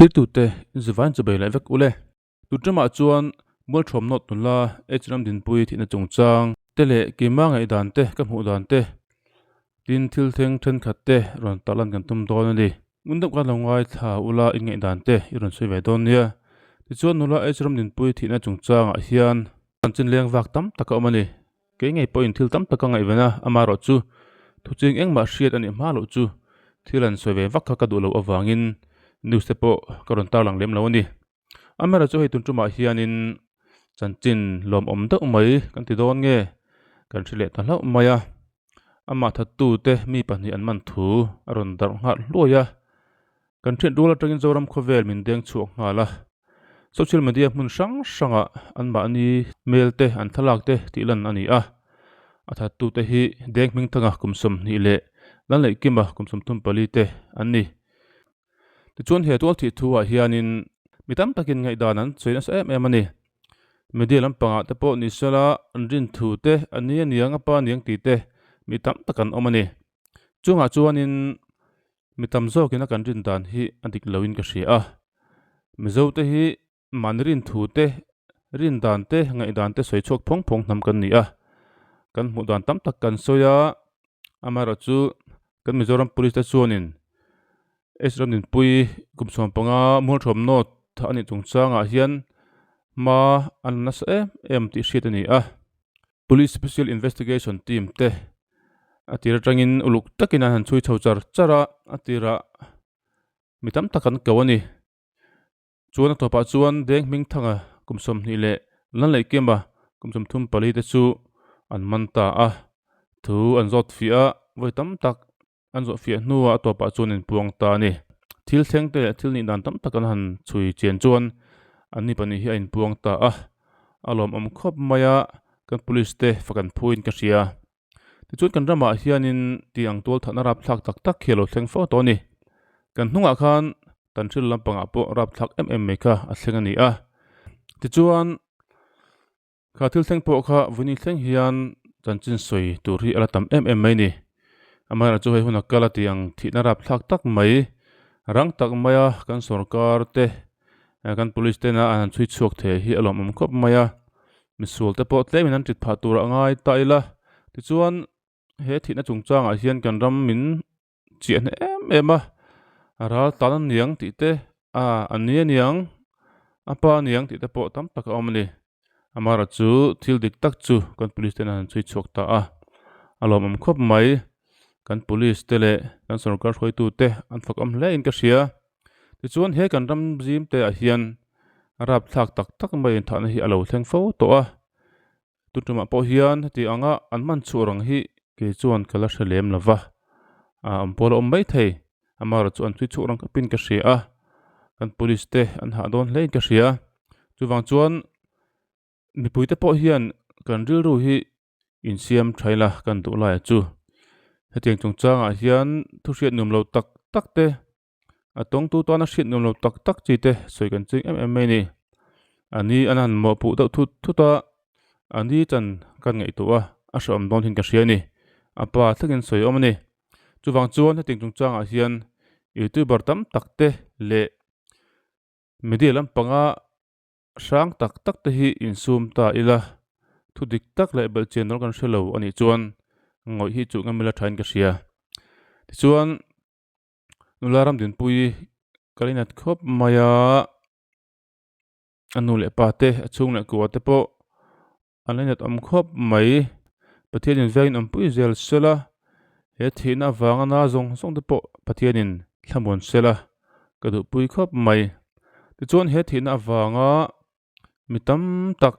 Thirtute inzivain chu bei leh vek ule. Tuṭamah chuan Mualṭhuam nawt nula H Ramdinpui thihna chungchang te leh keimah ngaihdan te ka hmuh dan te tin thil thleng thenkhat te rawn tarlan kan tum dawn a ni. Ngun deuh khan lo ngaithla ula in ngaihdan te i rawn sawi ve dawn nia. Tichuan nula H Ramdinpui thihna chungchangah hian chanchin leng vak tam tak a awm a ni. Kei ngei pawhin thil tam tak a ngaihven a, amaherawh chu thuching engmah hriat a nih hma loh chu thil an sawi ve vak kha ka duh loh avangin news te pawh ka rawn tarlang lem lo a ni. Amaherawh chu hei tun tumah hianin chanchin lawmawm deuh mai kan ti dawn nge kan hre leh ta hlauh mai a, amah thattute mi pahnih an man thu a rawn darh nghal hluai a. Kan hriat rual atangin Zoram khawvel min deng chhuak nghal a, social media hmun hrang hrangah anmahni mail te an thlalak te tih lan a ni a. A thattute hi Deng Hmingthanga kum 20 leh Lalneihkima kum 34 te an ni. Tichuan he tual thih thu ah hianin mi tam takin ngaihdan an sawi nasa em em a ni. Media lampangah te pawh ni sela an rin thu te a ni aniang a pa aniang tih te mi tam tak an awm a ni. Chungah chuanin Mi tam zawkin a kan rin dan hi a dik loin ka hria a. Mizote hi mahni rin thu te, rin dan te, ngaihdan te sawi chhuak phawng phawng hnam kan ni a. Kan hmuh dan tam tak kan sawi a, amaherawh chu kan Mizoram Police te chuanin H Ramdinpui kum 15 Mualṭhuam North a nih chungchangah hian hma an la nasa em em tih hriat a ni a. Police Special Investigation Team te a tir atangin uluk takin an han chhui chho char char a, a tirah mi tam tak an ko a ni. Chuan a tawpah chuan Deng Hmingthanga kum 20 leh Lanleihkima kum 34 te chu an man ta a, thu an zawt fiah a, vawi tam tak an zawh fiah hnuah a tawpah chuan inpuang ta a ni. Thil thleng te leh thil nih dan tam tak an han chhui chian chuan an ni pahnih hi a inpuang ta a, a lawmawm khawp mai a, kan police te fak an phuin ka hria. Tichuan kan ramah hianin tih ang tual thatna rapthlak tak tak hi a lo thleng fo tawh a ni. Kan hnungah khan Tanhril lampangah pawh rapthlak em em mai kha a thleng a ni a. Tichuan Kha thil thleng pawh kha vawini thleng hian chanchin sawi tur hi a la tam em em mai ni. Amaherawhchu hei hun a kal a tih ang thihna rapthlak tak mai, rang tak maia kan sorkar te, kan police tena an han chhui chhuak thei hi a lawmawm khawp mai a. Misual te pawh tlemin an tit phah tur a ngai ta ila. Tichuan he thihna chungchangah hian kan ram min chiah hne em em a, a ral tan a niang tih te, a a ni a niang, a pa a niang tih te pawh tam tak a awm a ni. Amara chu thil dik tak chu kan police ten an han chhui chhuak ta a, a lawmawm khawp mai. Kan police te leh kan sorkar hruaitu te an fak awm hle in ka hria. Tichuan he kan ram zim te ah hian rapthlak tak tak mai inthahna hi a lo thleng fo tawh a. Tutumah pawh hian heti anga an hman chhuah rang hi kei chuan ka la hre lem lo va, a awm pawl a awm mai thei. Amaherawh chu an thui chhuak rang khawpin ka hria a, kan police te an hah dawn hlein ka hria. Chuvang chuan mipuite pawh hian kan rilru hi insiam tha ila kan duh laia chu. Hetiang chungchangah hian thu hriat nuam lo tak tak te, A tawngtu tana hriat nuam lo tak tak chi te sawi kan ching em em mai a ni. A ni an han mawhpuh deuh thut thut a, a ni chan kan ngaihtuah a, a hrehawm dawn hian ka hria a ni. A pa thlengin sawi awm a ni. Chuvang chuan hetiang chungchangah hian youtuber tam tak te leh media lampanga hrang tak tak te hi insum ta ila, thu dik tak leh belhchian dawn kan hre lo a nih chuan ngawih hi chuh ngam ila thain ka hria. Tichuan. Nula ram dinpui ka inat khawp mai a, a nu leh pa te a chhung leh kua te pawh an la inat awm khawp mai. Pathianin vengin awmpui zel sela, he thihna avanga na zawng zawng te pawh Pathianin thlamuan sela ka duhpui khawp mai. Tichuan he thihna avanga mi tam tak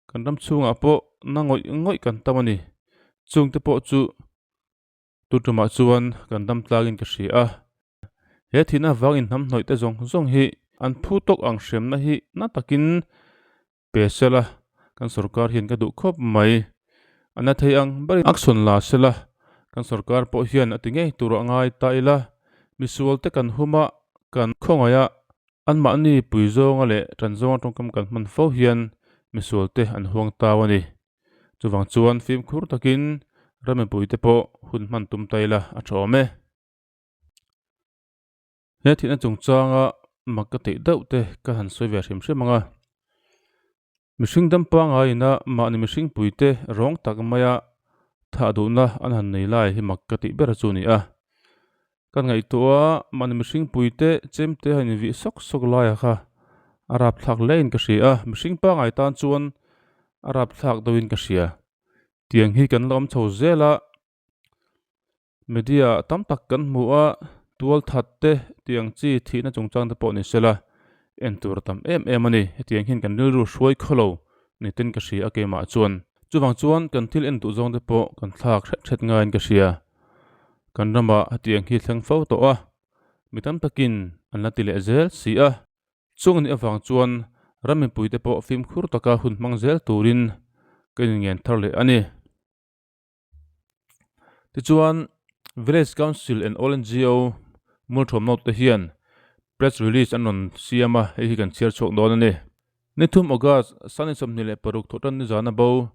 kan ram chhungah pawh na ngawih ngawih kan tam a ni. Chungte pawh chu. Tutumah chuan kan dam tlangin ka hria a, he thihna avangin hnam hnawih te zawng zawng hi an phu tawk ang hremna hi na takin pe sela kan sorkar hian ka duh khawp mai. A na thei ang berin action la sela kan sorkar pawh hian a ti ngei tur a ngai ta ila, misual te kan hum a, kan khawngaih a, anmahni pui zawnga leh tan zawnga tawngkam kan hman fo hian misual te an huang tau a ni. Chuvang chuan fimkhur takin ram mipuite pawh hun hman tum ta ila a tha awm e. He thihna chungchanga mak ka theih deuh te ka han sawi ve hrim hrim ang a. Mihring dam pangaina mahni mihring puite rawng tak maia thah duhna an han nei lai hi mak ka tih ber chu a ni a. Kan ngaihtuah a, mahni mihring puite chemte han invih sawk sawk laia kha a rapthlak hlein ka hria a, mihring pangai tan chuan a rapthlak deuhin ka hria. Tiang hi kan la awm chho zel a. Media tam tak kan hmu a, tual that te tiang chi thihna chungchang te pawh ni sela en tur a tam em em a ni. Hetiang hian kan rilru hruai khaw lo ni ten ka hria a keimah chuan. Chuvang chuan kan thil en duh zawng te pawh kan thlak hret hret ngaiin ka hria. Kan ramah hetiang hi thleng fo tawh a, mi tam takin an la ti leh zel si a. Chung anih avang chuan ram mipuite pawh fimkhur taka hun hmang zel turin ka inngen thar leh a ni. Tichuan, Village Council and all NGO Multhawm note te hian press release an rawn siam a, hei hi kan chhiar chhuak dawn a ni. Ni thum August, Sunday 26 thawhtan nizan a bo,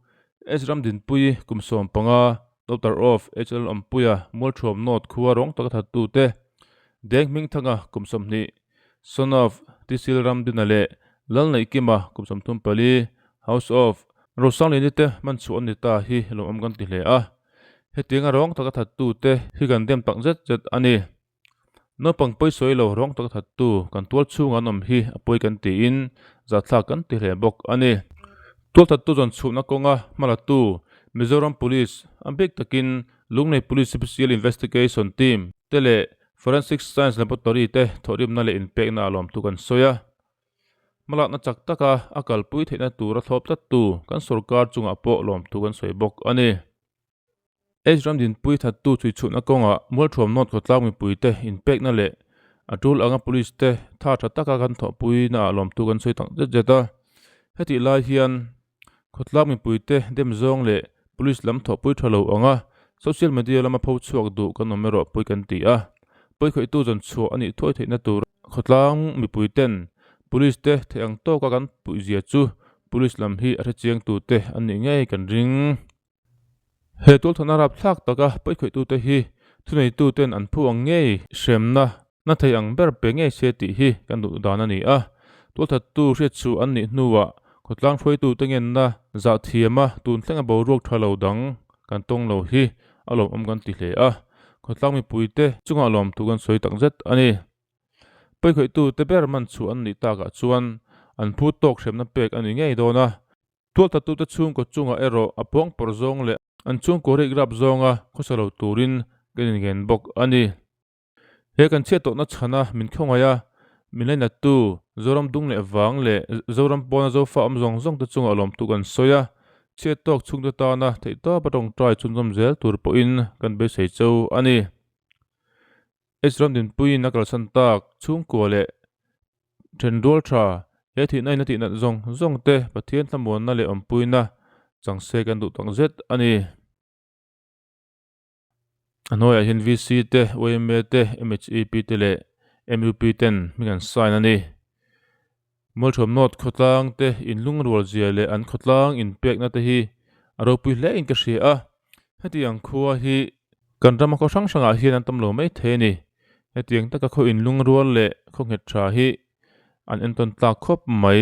S Ramdinpui kum 15, Daughter of HL Awmpuia Multhawm Note khua rawng taka thattute, Deng Hmingthanga kum 20, Son of Tisil Ramdina leh Lalneihkima kum 34, House of Rosanglini te hman chhuah an ni ta hi lawmawm kan ti hle a, hetianga rawng taka thattute hi kan dem tak zet zet a ni. Naupang pawisawi lo rawng taka thattu kan tual chhunga an awm hi a pawi kan tiin zahthlak kan ti hle bawk a ni. Tual thattu zawn chhuahna kawnga hmalatu Mizoram Police a bik takin Lunglei Police Special Investigation Team te leh Forensic Science Laboratory te thawhrimna leh inpekna a lawmtu kan sawi a. Hmalakna chak taka a kalpui theihna tura thlawp tlattu kan sorkar chungah pawh lawmthu kan sawi bawk a ni. H Ramdinpui thattu chhuichhuhna kawngah Mualthuam North khawtlang mipuite inpekna leh a tul anga Police te tha tha taka kan thawhpuinaah lawmthu kan sawi tak zet zet a. Hetih lai hian Khawtlang mipuite dem zawng leh Police lam thawhpui tha lo anga social media lama pho chhuak duh kan awm erawh pawi kan ti a. Pawi khawihtu zawn chhuah a nih thuai theihna tur khawtlang mipuiten Police te theih ang tawka kan puih zia chu Police lam hi a hrechiang tute an nih ngei kan ring. He tualthawhna rapthlak taka pawikhawih-tute hi thuneituten an phu ang ngei hremna na thei ang ber pe ngei se tih hi kan duh dan a ni a. Tualthattu hriatchhuh an nih hnuah khawtlang hruaitute ngenna zah thiama tun thlenga boruak tha lo dang kan tawng lo hi a lawmawm kan ti hle a, khawtlang mipuite chungah lawmthu kan sawi takzet a ni. Pawikhawih-tute ber man chhuah an nih takah chuan an phu tawk hremna pek a ni ngei dawn a. Tualtattute chhungkaw chungah erawh a pawng pawr zawng leh an chhungkaw rik rap zawnga khawsa lo turin kan inngen bawk a ni. He kan chhiat tawhna chhana min khawngaih a, min lainattu Zoram dung leh vang leh Zoram pawna Zofa awm zawng zawngte chungah lawmtu kan sawi a, chhiat tawk chhungte tana theihtawp a tawngtai chhunzawm zel tur pawhin kan beisei cho a ni. Ezra Dinpuiin a kalsan tak chhungkua leh Thenrual tha, he thihna in a tihnat zawng zawng te Pathian thlamuanna leh awmpuina chang se kan duh tak zet a ni. A hnuaiah hian VC te, YMA te, MHEP te leh MUP ten hming an sign a ni. Mualthuam North khawtlang te inlungrual zia leh an khawtlang inpekna te hi a ropui hle in ka hria a. Hetiang khua hi kan rama khaw hrang hrangah hian an tam lo mai thei a ni. Hetiang taka khaw inlungrual leh khaw nghet tha hi an entawn tlak khawp mai.